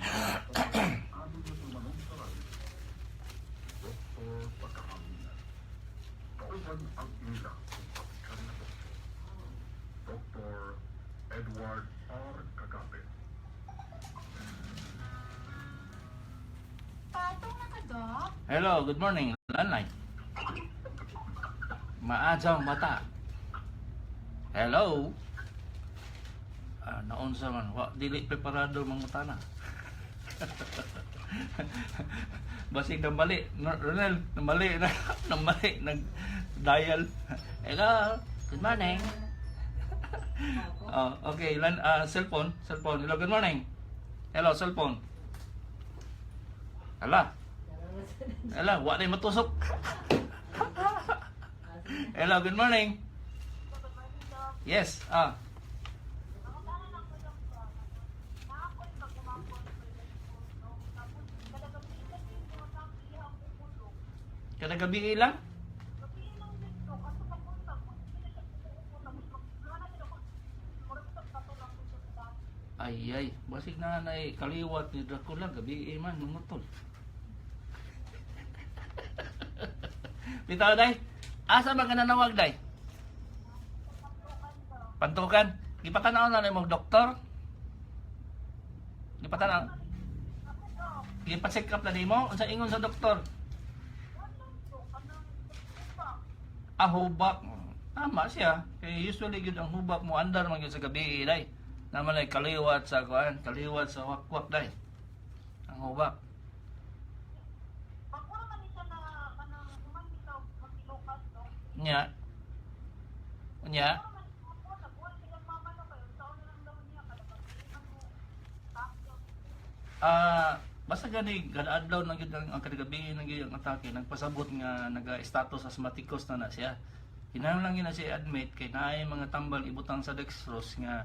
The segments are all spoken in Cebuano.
Aming tumanong sa radyo. Doktor Pagkahanginan. Kauban ang ila kung apikan na doktor. Dr. Edward R. Cagape. Patong na ka, Doc? Hello, good morning. Landline. Maajaw mata. Hello. Ah, naunsa man wa dili preparado mangutana. Basig nambali, no, Ronel, nambali na, nambali nag dial. Hello, good morning. Oh, okay, lan cellphone, cellphone. Hello, good morning. Hello, cellphone. Hala. Hala, wa na matusok. Hello, good morning. Yes, ah. Kada gabi lang? Ay ay, basig na nay kaliwat ni Dracula gabi man mangutol. Bitaw day. Asa man ka nanawag day? Pantukan. Gipatanaw na nimo doktor. Gipatanaw. Gipa-check up na nimo unsa ingon sa doktor? Ah, hubak. Tama siya. Kay usually gyud ang hubak mo andar man gyud sa gabi day. Naman ay kaliwat sa kuan, kaliwat sa wakwak day. Ang hubak. Nya. Nya. Ah, basta gani kada adlaw nang gyud ang kadagabi nang gyud ang atake, nagpasabot nga naga-status asthmaticus na na siya. Kinahanglan gyud na siya admit kay naay mga tambal ibutang sa dextrose nga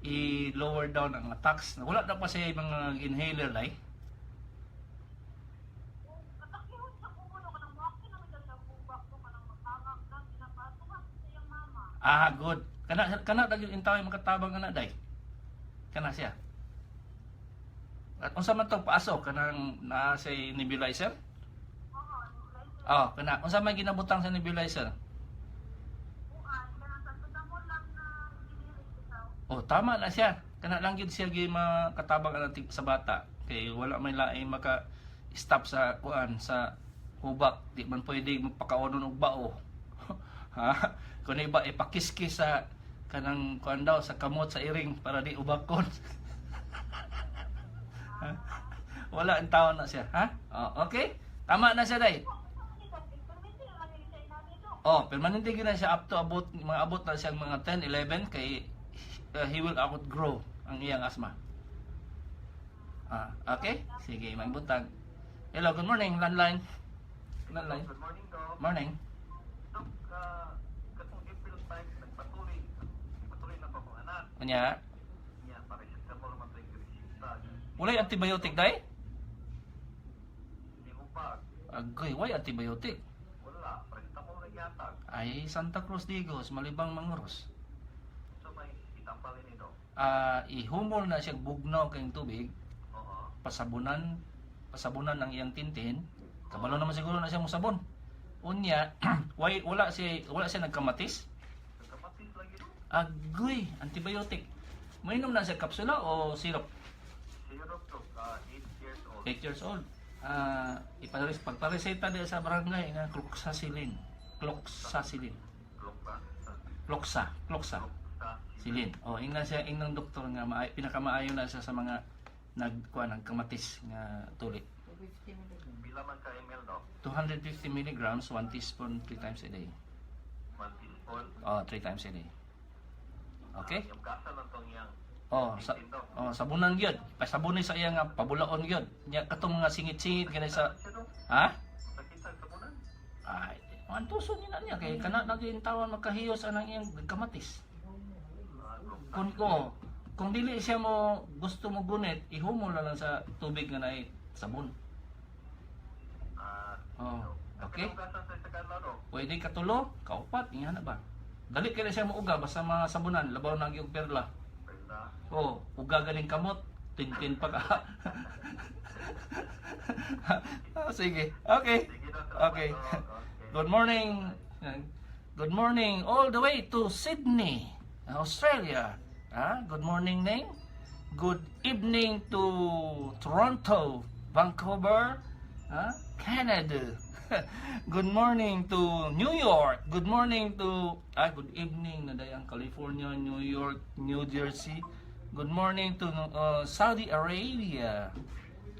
i-lower down ang attacks. Wala na pa siya mga inhaler lay. Ah, good. Kana kana ra gyud intaway makatabang ana day. Kana siya. At unsa man tong paaso kanang naa sa nebulizer? Oh, kana unsa man ginabutang sa nebulizer? Oh, tama na siya. Kana lang gyud siya gyud makatabang ana sa bata kay wala may laing maka stop sa kuan sa hubak, di man pwede magpakaonon og bao. Ha? Kun iba ipakiskis sa kanang kuan daw sa kamot sa iring para di ubakon. Ha? Wala ang tao na siya, ha? Oh, okay? Tama na siya day. Oh, permanente gyud na siya up to abot mga abot na siyang mga 10, 11 kay he will outgrow ang iyang asthma. Ah, okay? Sige, magbutag. Hello, good morning, landline. Landline. Good morning, Doc. Morning. Doc, katong April 5, nagpatuloy. Nagpatuloy na pa akong anak. Unya, Niya, para siya sa mga mga resita. walay antibiotic day? Hindi mo pa. Agoy, way antibiotic. Wala. Paracetamol na yatag. Ay, Santa Cruz Digos, Malibang Manguros. So may itampalin ni Doc. Ah, ihumol na siya bugnaw kayong tubig, Oo. Pasabunan, pasabunan ang iyang tintin. Kabalo naman siguro na siya mo sabon. Unya, way wala siya nagkamatis. Nagkamatis lang yun. Agoy, antibiotic. Mainom na siya kapsula o syrup? Syrup, Doc. 8 years old. 8 years old. Ah, ipares pagpareseta diya sa barangay nga cloxacillin. Cloxacillin. Clock ba? Cloxa, cloxa. Sa Silin. O, ingnan siya, ingnan doktor nga maay, pinakamaayo na siya sa mga nagkuan nagkamatis nga tuli. Pila man ka ml, Doc? 250 milligrams, 1 teaspoon, 3 times a day. 1 teaspoon. Oh, 3 times a day. Okay? Yung gasa lang tong iyang Oh, sa tintin, Doc. oh, sabunan gyud. Pasabunay sa iya nga pabulaon gyud. Nya katong mga singit-singit kani sa Siya, Doc. ha? Sakit sa sabunan. Ay, antuson ni na niya kay kana na gyud tawan makahiyos anang iyang kamatis. Ah, Doc. Kung ko kung dili siya mo gusto mo gunit, ihumol na lang sa tubig nga naay sabon. Ah, Oh, okay? Yung gasa sa isa kadlaw, Doc. Pwede katulo, kaupat, ingana na ba? Dali kay na siya muuga basta masabunan, labaw na ang iyong perla. Perla. Oh, uga galing kamot, Tintin pa ka. Ah, sige. Okay. Sige, Dok. Salamat, Okay. Dok. Okay. Good morning. Good morning all the way to Sydney, Australia. Ah, good morning, Neng. Good evening to Toronto, Vancouver, ah, Canada. Good morning to New York. Good morning to good evening na dayang California, New York, New Jersey. Good morning to Saudi Arabia.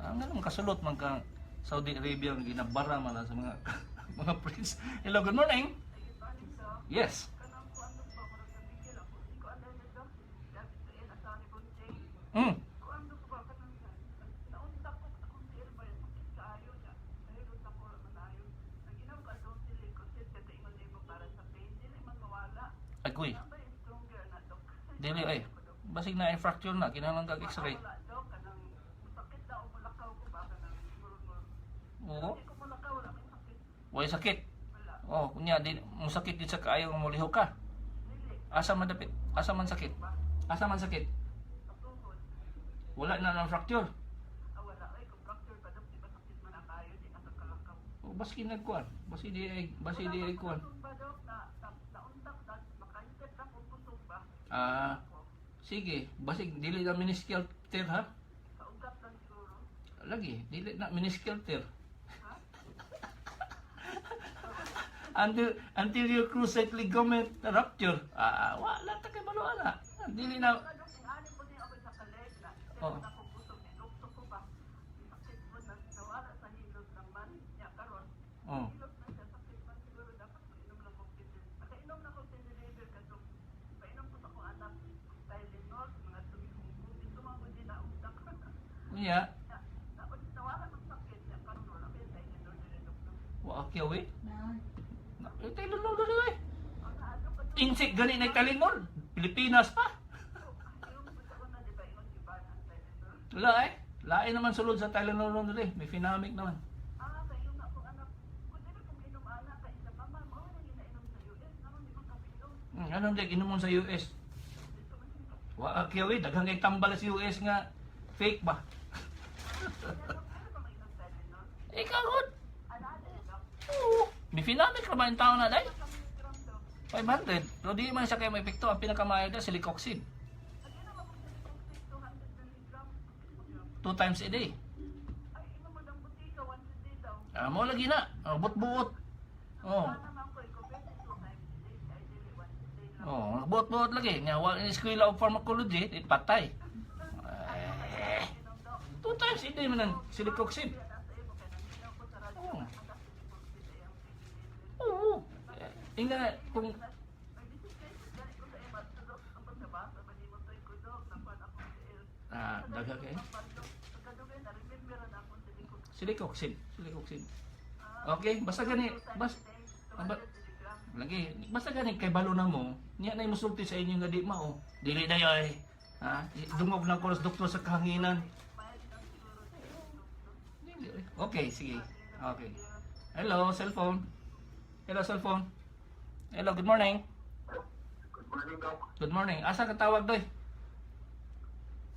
Ang ganun kasulot man kang Saudi Arabia ang ginabara man na sa mga mga prince. Hello, good morning. Yes. Agoy. Dili ay. Basig na ay fracture na, kinahanglan kag x-ray. Oo. Way sakit. Oh, kunya di musakit di sa kaayo nga molihok ka. Asa man dapit? Asa man sakit? Asa man sakit? Wala na ng fracture. Oh, baski nagkuan. Basi di ay kuan. Ah, sige, basig dili na meniscal tear ha. Lagi, dili na meniscal tear. Until your cruciate ligament rupture. Ah, wala ta kay balo ana. Dili na. Oh. Oh. Unya, wa kyaw eh. Na, eh, Tylenol dali eh. Insik gani na Tylenol. Pilipinas pa. Wala eh. Lain naman sulod sa Tylenol ron dali. May Phenamic naman. Anong di inumon sa US? Wa kyaw eh. Daghang kay tambal sa US nga fake ba? Ikaw good. Oo. May Phenamic ra ba yung tao na dai? 500. Pero di man siya kayo may epekto. Ang pinakamaayo daw, celecoxib. Two times a day. Ah, mo lagi na. Oh, buot-buot. Oh. Oh, buot-buot lagi. Nga wa ni School of Pharmacology, di patay. Eh, two times a day man ang celecoxib. Oh. Oo. Eh, inga kung daga kay. Celecoxib, celecoxib. Okay, basta gani, bas ba, lagi, basta gani kay balo na mo, niya na musulti sa inyo nga di mao. Dili na yoy. Ha? Dungog na ko sa doktor sa kahanginan. Dili, oy. Okay, sige. Okay. Hello, cellphone. Hello, cellphone. Hello, good morning. Good morning, Doc. Good morning. Asa ka tawag doy?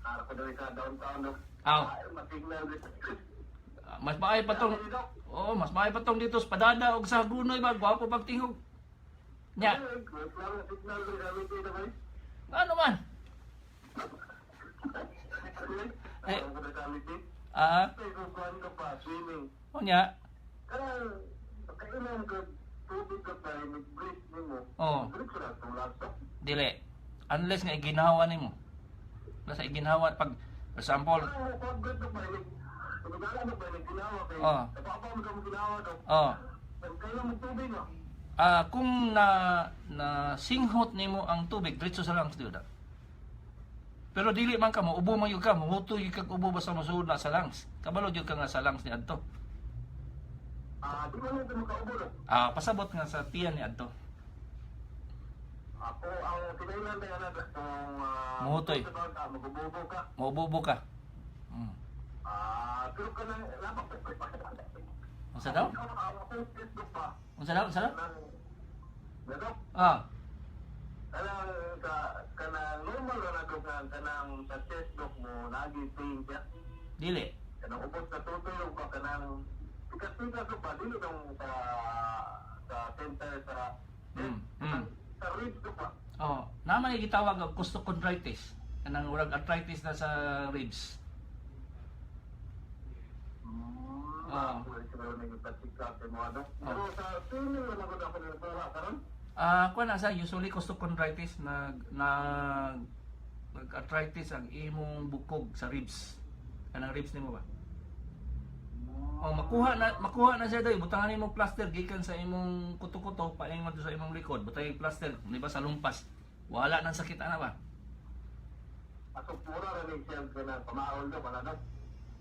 Ako daw sa downtown, Doc. Aw. Ay, masignal. Ah, mas maay pa tong. Oo, mas maay pa tong dito sa Padada og sa Gunoy ba, gwapo pagtingog. Nya, ano man? Eh. Ah, unya. Oh. Dili. Unless nga iginhawa nimo. Basta iginhawa pag for example, oh. Oh. Ah, kung na na singhot nimo ang tubig diretso sa lungs dili. Pero dili man ka mo ubo man gyud ka, mohutoy gyud kag ubo basta mosuod na sa lungs. Kabalo gyud ka nga sa lungs ni adto. Ah, di man ito makaubo, Dok. Ah, pasabot nga sa tiyan ni adto. Ako ang kinailan na yan kung Muhutoy. Magububo ka. Maububo ka. Ah, pero ka nang lapak. Unsa daw? Ako Facebook pa. Unsa daw? Unsa daw? Nang Dok, Ah, Kanang sa kanang normal ra na, Dok, nga kanang sa chest, Dok, mo nagi pain siya. Dili. Kanang ubos na tutulog ba, kanang pikas-pikas ba, dili dong sa center sa sa ribs, Dok, ba. Oh, naman ay gitawag og costochondritis. Kanang murag arthritis na sa ribs. Ah. Siguro nagpa-check mo, Dok. Pero sa swimming na gud ako nagpara karon. Ah, kuan na sa usually costochondritis, nag nag nag arthritis ang imong bukog sa ribs. Kanang ribs nimo ba? Oh, makuha na siya day. Butangan nimo plaster gikan sa imong kuto-kuto paingon sa imong likod. Butang plaster, di ba, sa lumpas. Wala nang sakit ana ba? Ato pura ra ni siya kanang pamaol, Dok, ana, Dok.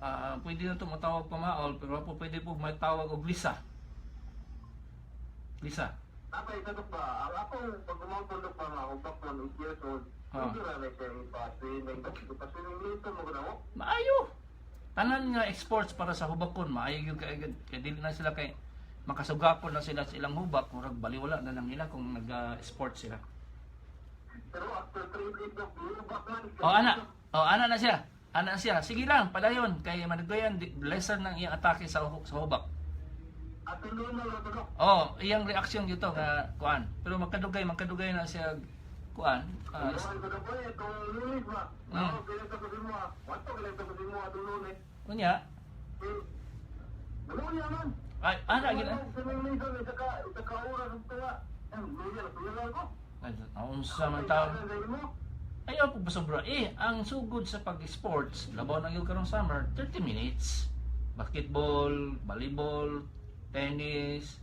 Ah, pwede na to matawag pamaol, pero po pwede po matawag og lisa. Lisa. Napay isa, Dok, ba? Ang akong pag-umangkon, Dok, pa nga akong bakon 8 years old. Ah. Hindi ra na siya ipa-swimming, Dok. Ipa-swimming dito mo gud ako. Maayo. Tanan nga exports para sa hubakon, maayo gyud kay kay dili na sila kay makasugakon na sila sa ilang hubak, murag baliwala na lang nila kung nag-sport sila. Pero after 3 days, Dok, hubak man. Oh, ana. Oh, ana na siya. Ana siya. Sige lang, padayon kay manugdayan lesser ng iyang atake sa hubak. Ato normal ra to, Dok. Oh, iyang reaksyon dito nga kuan. Pero magkadugay na siya kuan. Ano ko, Dok, eh, itong Lunes ba? Ako, kailan ko sa mo, ah. Wato, kailan ko sa mo, atong Lunes. Unya, Eh, naluya man. ay ana gid. Swimming lesson, isa ka oras ang tuwa. Eh, luya, luya ko. Ay, unsa man taon. Sa imo? Ayaw po ba sobra? Eh, ang sugod sa pag-sports, labaw na yun karong summer, 30 minutes. Basketball, volleyball, tennis,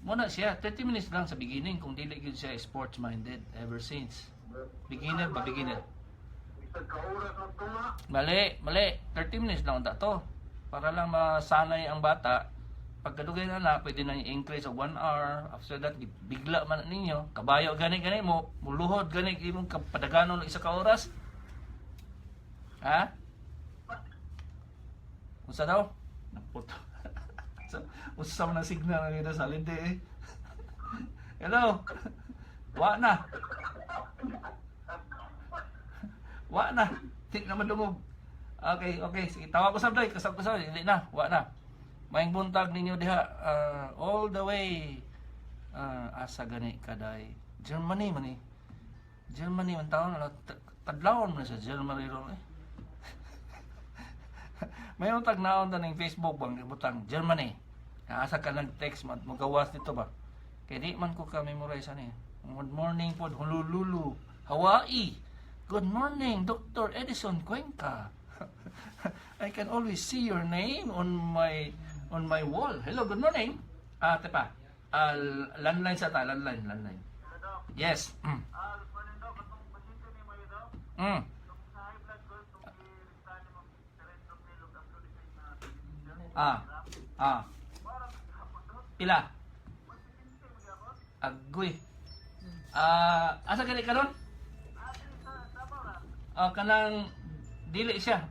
muna siya, 30 minutes lang sa beginning kung dili gyud siya sports-minded ever since. Beginner ba, beginner? Isa ka oras ang tuwa. Mali, mali. 30 minutes lang unta to. Para lang masanay ang bata. Pagkadugay na na, pwede na i-increase og 1 hour. After that, bigla man ninyo. Kabayo gani gani mo, muluhod gani imong padaganon og isa ka oras. Ha? Unsa daw? Naputo. Unsa man ang signal na dito sa linde eh. Hello. Wa na. Wa na. Di na madungog. Okay. Sige, tawag ko sa day. Kasab ko sa. Hindi na. Wa na. Maayong buntag ninyo diha. Ah, all the way. Ah, asa gani kaday. Germany man eh. Germany man taon. Ano, kadlawon man sa Germany ron eh. Maayong tagnaon ta ning Facebook bang butang Germany. Asa ka nag-text man magawas nito ba? Kay di man ko ka memorize ani. Good morning po, Honolulu, Hawaii. Good morning, Dr. Edison Cuenca. I can always see your name on my wall. Hello, good morning. Ah, tepa. Ah, landline sa ta, landline, landline. Hello, Doc. Yes. Ah, good morning, Doc. Atong pasyente ni mo, Doc. Itong sa high blood ko, itong i-restahan ni Ma'am Teresa Melog, ang amlodipine na medication. Parang hapon, Doc. Pila? 170 mo gyapon. Agoy. Ah, asa gani karon? Ah, dili sa Davao ra. Ah, kanang dili siya.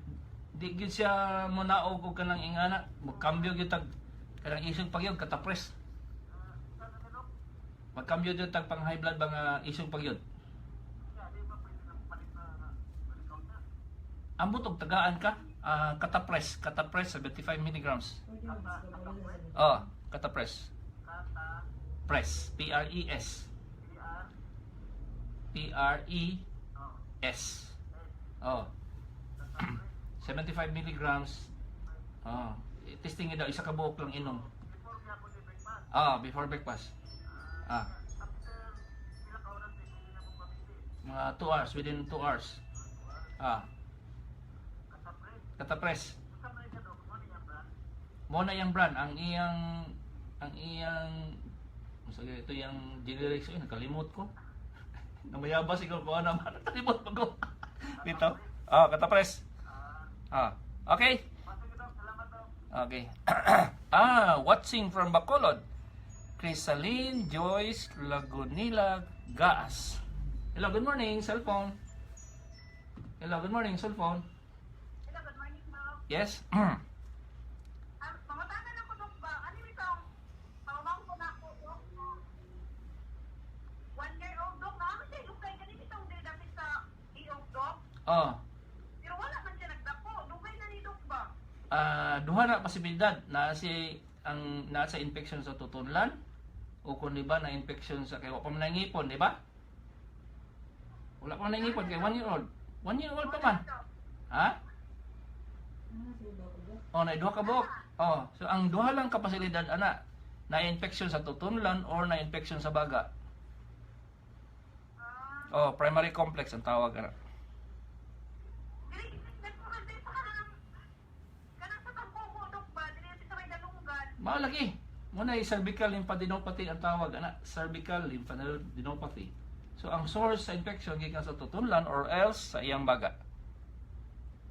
Di gyud siya munaog og kanang ingana, magkambyo gyud tag kanang isog pagyud Catapres. Ah, sa ni Doc? Magkambyo gyud tag pang high blood ba nga isog pagyud. Kaya di ba pwede na palit na counter? Ambot og tagaan ka. Ah, Catapres, Catapres 75 milligrams. Oh, Catapres. Kata, Press, P R E S. PR, P R E oh, S. S. Oh, 75 milligrams. Oh, testing daw isa ka buok lang inom. Before gyapon ni breakfast. Ah, before breakfast. Ah, After pila ka oras ni pwede na mong pamili. Mga 2 hours, within 2 hours. Ah, Katapres. Catapres. Unsa man siya, Doc? Mo ni nga brand? Mo na iyang brand, ang iyang unsa gyud ito yung generics ay nakalimot ko. Namayaba siguro ko ana man nakalimot pa ko. Dito. Ah, Catapres. Ah, okay. Sige, Doc. Salamat, Doc. Okay. Ah, watching from Bacolod. Crisaline Joyce Lagunila Gaas. Hello, good morning, cellphone. Hello, good morning, cellphone. Hello, good morning, Doc. Yes. Ah, pangutana lang ko, Doc, ba? Ano yung ikaw? Pangumang ko na ako, Doc. 1 year old, Doc. Duha na posibilidad na si ang naa sa infection sa tutunlan o kung di ba na infection sa, kay wa pa man nangipon, di ba? Wala pa man nangipon kay 1 year old. 1 year old pa man. Ha? Oh, na duha ka buok. Oh, so ang duha lang ka pasilidad ana, na infection sa tutunlan or na infection sa baga. Oh, primary complex ang tawag ana. Dili, nagpakantay pa kanang sa tangkuko, Dok, ba? Dili sa may dalunggan. Mao lagi. Muna ay cervical lymphadenopathy ang tawag ana, cervical lymphadenopathy. So ang source sa infection gikan sa tutunlan or else sa iyang baga.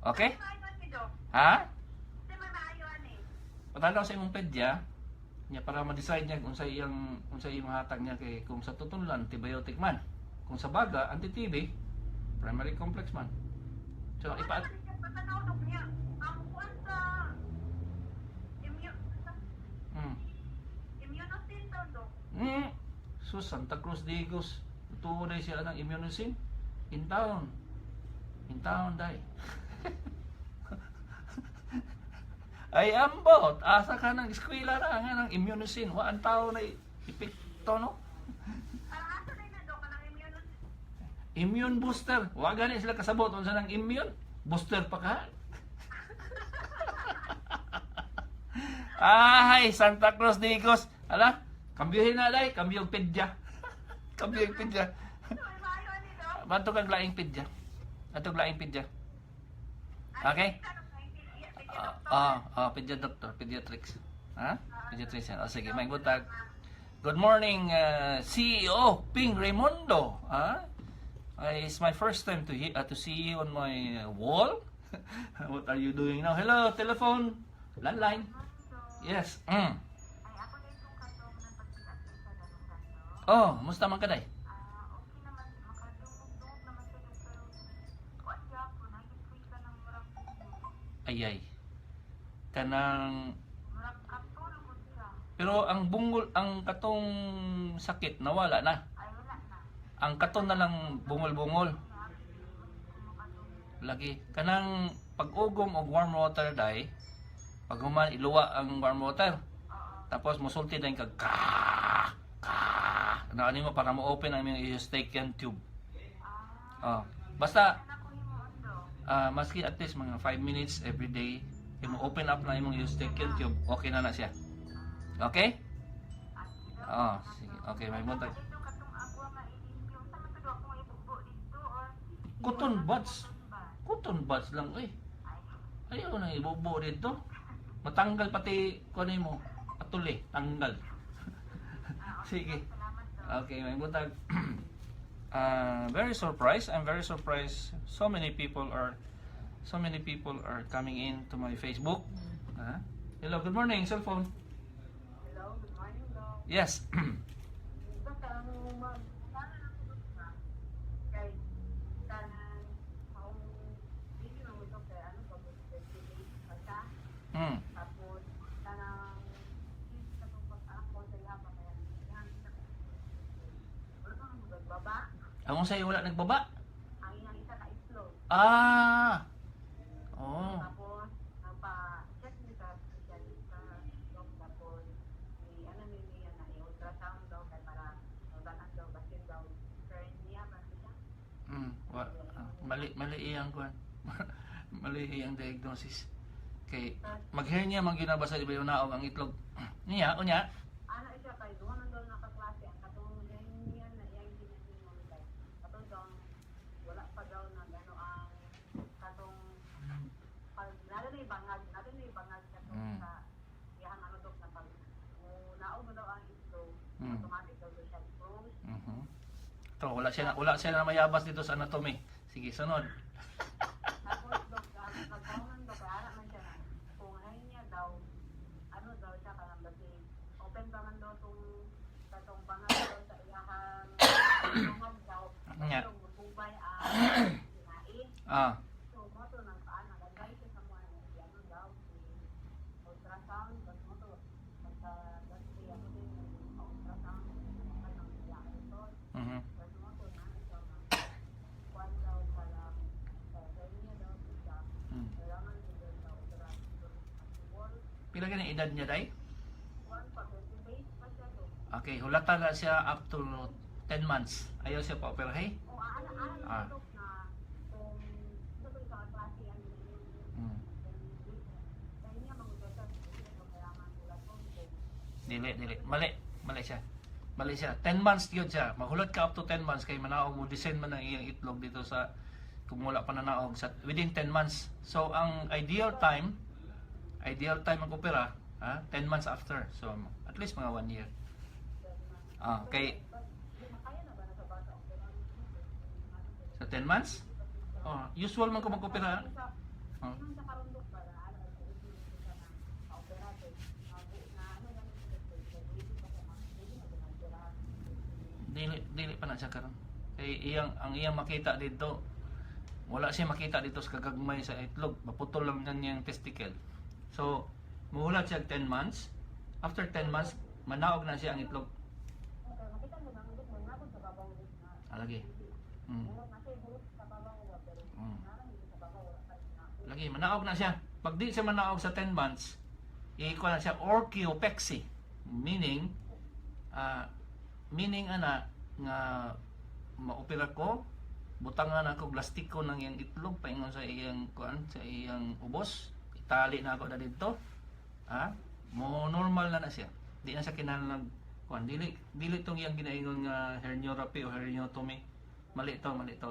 Okay? May maayo ni, Dok. Ha? Di may maayo ani. Patanaw sa imong pedya niya para ma-decide niya kung sa iyang kung sa iyang hatag niya, kay kung sa tutunlan, antibiotic man. Kung sa baga, anti-TB, primary complex man. So ipa Ano man siya patanaw, Dok, niya? Ang kuan sa immunosin daw, Dok. Sus, Santa Cruz de Digos. Tuo day siya ng immunosin. In town. In town day. Ay ambot, asa ka ng eskwela na nga ng immunosin. Wa ang tao na epekto, no? Ang asa na yun, Dok, kanang immunosin. Immune booster. Wa gani sila kasabot unsa nang immune booster pa ka. Ay, Santa Cruz de Digos. Ala, kambyuhin na day, kambyog pedya. Kambyog pedya. So, may maayo ani, Dok. Bato kag laing pedya. Ato laing pedya. Okay? Ah, pedya doctor, pediatrics. Ha? Pediatrician. Oh, sige, may butag. Good morning, CEO Ping Raimundo. Ha? It's my first time to see you on my wall. What are you doing now? Hello, telephone, landline. Yes. Ay, ako na itong katong nagpagsikat sa dalunggan, Dok. Oh, musta man ka day? Ah, okay naman, makadungog-dungog naman siya, Dok, pero kuan gyapon, ay ka ng murag Ay ay. Kanang murag katulog siya. Pero ang bungol, ang katong sakit nawala na. Ay, wala na. Ang katon na lang bungol-bungol. Lagi kanang pag-ugom og warm water day, pag human iluwa ang warm water. Tapos musulti din kag ka ka na ano mo para mo-open ang imong eustachian tube. Oh, basta maski at least mga 5 minutes every day, mo open up na imong eustachian tube, okay na na siya. Okay? Oh, sige. Okay, may buntag. Dito katong agwa nga ilimpyo. Sa man to akong ibubo dito or Cotton buds. Cotton buds lang eh. Ayaw na ibubo dito. Matanggal pati kuno mo. Atuli, tanggal. Sige. Okay, may buntag. Very surprised. I'm very surprised. So many people are coming in to my Facebook. Ah. Hello, good morning, cellphone. Hello, good morning, Dok. Yes. Basta ang mag sana na ko ba kay tanan ang dili man mo kay ano pa 20 days pa siya. Tapos tanang sa pag ako sa iya pa kaya yan sa wala pa mo nagbaba. Ang unsay wala nagbaba? Ang iyang isa ka itlog. Ah. Oh. Tapos nagpa-check ni sa specialist sa dog, tapos ni ano ni niya na i-ultrasound daw kay para mabalan daw basin daw hernia ba siya. Wa, mali mali iyang kuan. Mali iyang diagnosis. Kay maghernia man ginabasa di ba yung naog ang itlog. Niya, unya. Ano siya kay duha man daw nakaklase ang katong hernia na iyang ginahingon kay katong daw wala pa daw nag ano ang katong pag nalo na bangag katong sa iyang ano dok na pag mo naog na daw ang itlog, automatic daw daw siya close. To, wala siya na mayabas dito sa anatomy. Sige, sunod. Tapos dok, ang pagkahuman dok, kay ara man siya na kung hernia daw, ano daw siya kanang basi open pa man daw tong katong bangag daw sa iyahang bangag daw. Nga. Pero mutubay ang sinain. So mo to nang paan nag-advise siya sa mga na ano daw si ultrasound tapos mo to pagka si ano din yung ultrasound kanang iyang ito. Tapos mo to na ito na kuan daw pala Pila gani edad niya, day? Kuan pa, 20 days pa siya, Dok. Okay, hulata na siya up to 10 months. Ayaw siya pa operahe. O, ana, ana, Dok, na kung ito sa klase, ano, dahil niya mga doktor, hindi na kailangan hulaton kung Dili, dili. Mali. Mali siya. Mali siya. 10 months yun siya. Mahulat ka up to 10 months kay manaog mo descend man ang iyang itlog dito sa kung wala pa nanaog sa within 10 months. So ang ideal time ang opera, ha? 10 months after. So at least mga 1 year. Ah, kay kaya na ba na sa bata o pero sa 10 months? Oh, usual man ko mag-opera. Oh. sa karundok ba na ano ay sa na opera kay na ano na na Dili dili pa na siya karon. Kay iyang ang iyang makita dito, wala siya makita dito sa kagagmay sa itlog, maputol lang na niyang testicle. So, muhulat siya 10 months. After 10 months, manaog na siya ang itlog. Okay, makita mo na ang mo na sa babaw na Alagi. Bulot na siya, bulot sa babaw ba pero naran dito sa babaw wala pa na. Lagi manaog na siya. Pag di siya manaog sa 10 months, ikuha na siya orchiopexy. Meaning, meaning ana nga maopera ko, butangan ako plastiko ng iyang itlog paingon sa iyang kuan, sa iyang ubos, itali na ako na dito. Ha? Mo normal na na siya. Di na siya kinahanglan kuan, dili dili tong iyang ginaingon nga herniorrhaphy o herniotomy. Mali to, mali to.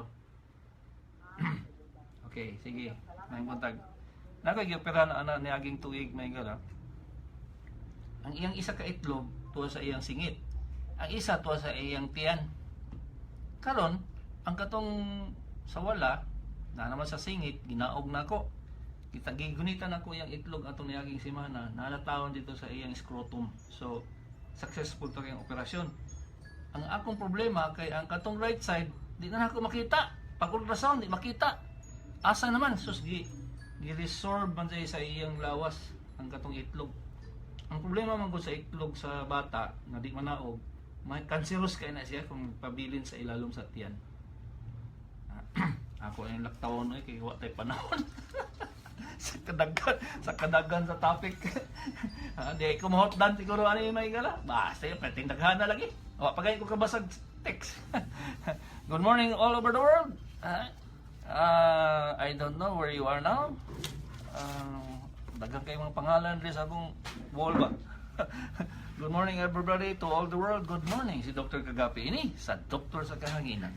Okay, sige. May buntag. Nakagyopera na ana niaging tuig may gala. Ang iyang isa ka itlog tuwa sa iyang singit. Ang isa tuwa sa iyang tiyan. Karon, ang katong sa wala na naman sa singit, ginaog na ko. Kita gigunitan ako iyang itlog atong niaging semana, nalatawon dito sa iyang scrotum. So, successful to kayong operasyon. Ang akong problema kay ang katong right side, di na nako makita. Pag ultrasound, di makita. Asa naman sus gi gi-resorb man siya sa iyang lawas ang katong itlog. Ang problema man gud sa itlog sa bata nga di manaog, may cancerous kay na siya kung pabilin sa ilalom sa tiyan. Ako ang laktawon oy kay wa tay panahon. Sa kadaghan sa topic. Ah, di ko mahotdan siguro ano yung may gala. Basta yun, pwedeng daghan na lagi. O, pagay ko kabasag text. Good morning all over the world. Ah, I don't know where you are now. Daghan kayo mga pangalan rin sa akong wall ba. Good morning, everybody, to all the world. Good morning. Si Dr. Kagapi ini sa Doktor sa Kahanginan.